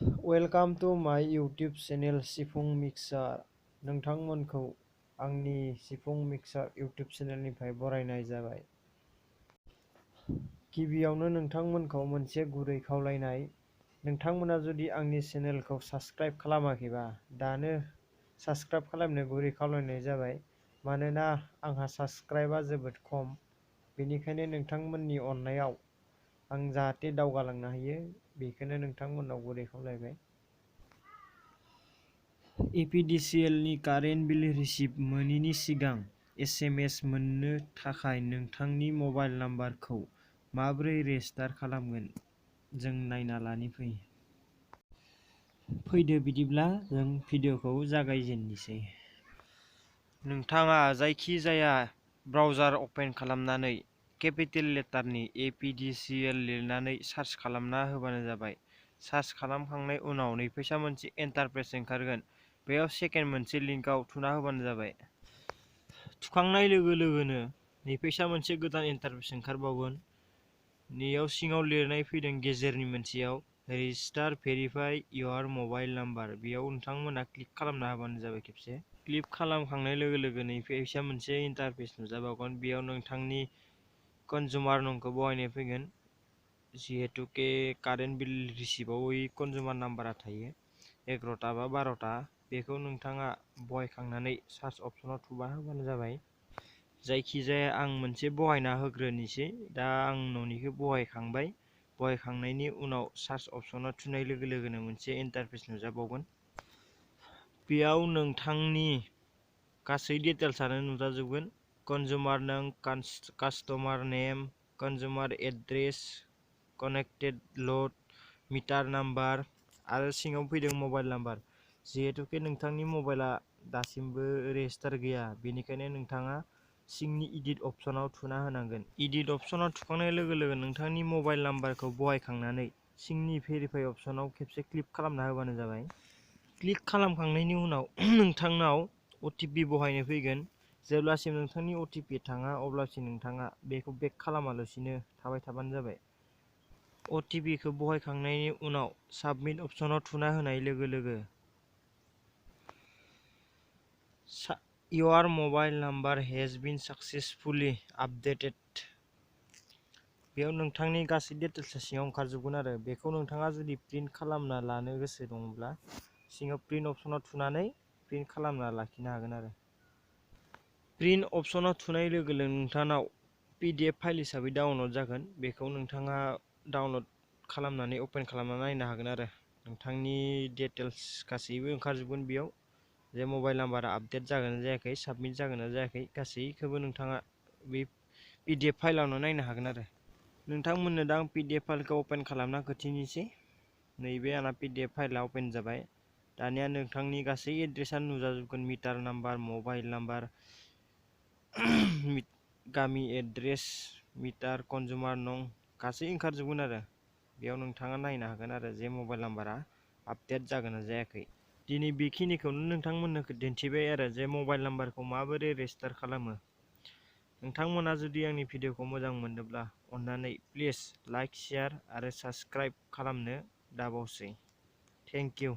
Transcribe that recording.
Welcome to माय YouTube channel सिफुं mixer. नोंथांमोनखौ आंनि सिफुं मिक्सार यूट्यूब चेनेलनिफ्राय बरायनाय जाबाय। गिबियावनो नोंथांमोनखौ मोनसे गुरै खावलायनाय, नोंथांमोना जुदि आंनि चेनेलखौ साबस्क्राइब खालामाखैबा दानो साबस्क्राइब खालामनो गुरै खावलायनाय जाबाय। मानोना आंहा साबस्क्राइबा जोबोद खम, बेनिखायनो नोंथांमोननि अननायाव आं जाहाथे दावगालांनो हायो, बेखौनो नोंथांमोननाव गुरै खावलायबाय। एपीडीसीएल नि कारेन्ट बिल रिसिभ मोनैनि सिगां SMS मोननो थाखाय नोंथांनि मबाइल नाम्बारखौ माबोरै रेजिस्टार खालामगोन जों नायना लानि फै। फैदो बिदिब्ला जों भिडिअखौ जागायजेननोसै। नोंथाङा जायखिजाया ब्राउजार अपेन खालामनानै केपिटेल लेटारनि APDCL लिरनानै सार्च खालामना होबानो जाबाय। सार्च खालामखांनायनि उनाव नैफैसा मोनसे इन्टारफेस ओंखारगोन, बेयाव सेकेन्ड मोनसे लिंकआव थुना होबानो जाबाय। थुखांनाय लोगो लोगोनो नैफैसा मोनसे गोदान इन्टारफेस ओंखारबावगोन। नैयाव सिङाव लिरनाय फैदों गेजेरनि मोनसेयाव register verify your mobile number, बेयाव नोंथांमोना क्लिक खालामना होबानो जाबाय खेबसे। क्लिक खालामखांनाय लोगो लोगो नैफैसा मोनसे इन्टारफेस नुजाबावगोन, बेयाव नोंथांनि कनजुमार नंखौ बहायनाय फैगोन। जिहेतुके कारेन्ट बिल रिसिभाव कनजुमार नाम्बारा थायो 11टा बा 12टा, बेखौ नोंथाङा बहायखांनानै सार्च अपसनाव थुबा होबानो जाबाय। जायखिजाया आं मोनसे बहायना होग्रोनोसै। दा आं न'निखौ बहायखांबाय। बहायखांनायनि उनाव सार्च अपसनाव थुनाय लोगो लोगोनो मोनसे इन्टारफेस नुजाबावगोन। बेयाव नोंथांनि गासै डिटेल्सआनो नुजाजोबगोन। कनजुमार नों, कास्टमार नेम, कनजुमार एड्रेस, कानेक्टेड लड, मिटार नाम्बार आरो सिङाव फैदों मबाइल नाम्बार। जिहेतुके नोंथांनि मबाइला दासिमबो रेजिस्टार गैया, बेनिखायनो नोंथाङा सिंनि इडिट अपसनाव थुना होनांगोन। इडिट अपसनाव थुखांनाय लोगो लोगो नोंथांनि मबाइल नाम्बारखौ बहायखांनानै सिंनि भेरिफाइ अपसनाव खेबसे क्लिक खालामना होबानो जाबाय। क्लिक खालामखांनायनि उनाव नोंथांनाव OTP बहायनो फैगोन। जेब्लासिम नोंथांनि OTP थाङा अब्लासिम नोंथाङा बेखौ बेक खालामालासिनो थाबाय थाबानो जाबाय। OTP खौ बहायखांनायनि उनाव साबमिट अपसनाव थुना होनाय लोगो लोगो Your mobile number has been successfully updated। बेयाव नोंथांनि गासै डिटेल्सआ सिङाव ओंखारजोबगोन आरो बेखौ नोंथाङा जुदि प्रिन्ट खालामना लानो गोसो दङब्ला सिङाव प्रिन्ट अपसनाव थुनानै प्रिन्ट खालामना लाखिनो हागोन आरो। प्रिन्ट अपसनाव थुनाय लोगो लोगो नोंथांनाव PDF फाइल हिसाबै डाउनलड जागोन। बेखौ नोंथाङा डाउनलड खालामनानै अपेन खालामना नायनो हागोन आरो नोंथांनि डिटेल्स गासैबो ओंखारजोबगोन बेयाव। जे मबाइल नाम्बारा आपडेट जागोन ना जायाखै, साबमिट जागोन ना जायाखै, गासैखौबो नोंथाङा बे PDF फाइलावनो नायनो हागोन आरो। नोंथांमोननो दा आं PDF फाइलखौ अपेन खालामना खोन्थिनोसै। नैबे आंना PDF फाइला अपेन जाबाय। दानिया नोंथांनि गासै एड्रेसानो नुजाजोबगोन, मिटार नाम्बार, मबाइल नाम्बार, गामि एड्रेस, मिटार, कनजुमार नं गासै ओंखारजोबगोन आरो बेयाव नोंथाङा नायनो हागोन आरो जे मबाइल नाम्बारा आपडेट जागोन ना जायाखै। दिनै बेखिनिखौनो नोंथांमोननो दिन्थिबाय आरो जे मबाइल नाम्बारखौ माबोरै रेजिस्टार खालामो। नोंथांमोना जुदि आंनि भिडिअखौ मोजां मोनदोंब्ला अन्नानै प्लिज लाइक, शेयार आरो साबस्क्राइब खालामनो दाबावसै। Thank you.